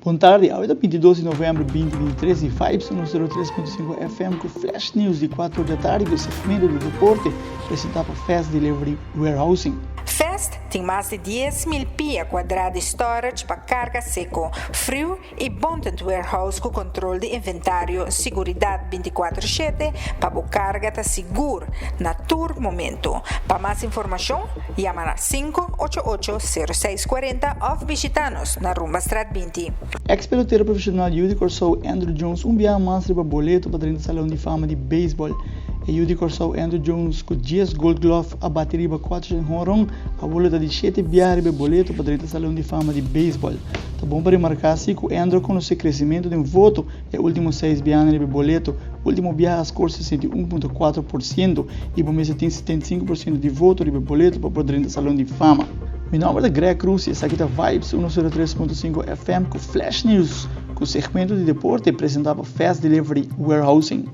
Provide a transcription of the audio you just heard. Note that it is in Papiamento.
Bon tardi, awe ta 22 di november 2023 di Vibes 103.5 FM ku Flash News di 4 di atardi ku segmento di deporte presentá pa Fast Delivery Warehousing. Fast tin mas di 10,000 pia kuadrá di storage pa karga seko, friu i bonded warehouse ku kontrol di inventario, siguridat 24/7 pa bo karga ta sigur na tur momento. Pa mas informashon, yama na 588 0640 òf bishitá nos na Rumbastraat 20. Ex-pelotero profeshonal yu di Kòrsou Andruw Jones un biaha mas riba boleto pa drenta Salon di Fama di Beisbòl. E yu di Kòrsou Andruw Jones ku 10 Gold Glove a bati riba 400 honron, awor lo ta di shete biaha riba e boleto pa drenta Salon di Fama di Beisbòl. Ta bon pa remarká si ku Andruw a konosé kresementu den voto e último seis biahanan riba e boleto. Último biaha a skor 61.4% i bo mester tin 75% di voto riba e boleto pa por drenta Salon di Fama. Mi nòmber ta Greg Cruz i esaki ta Vibes 103.5 FM ku Flash News ku segmento di deporte presentá pa Fast Delivery Warehousing.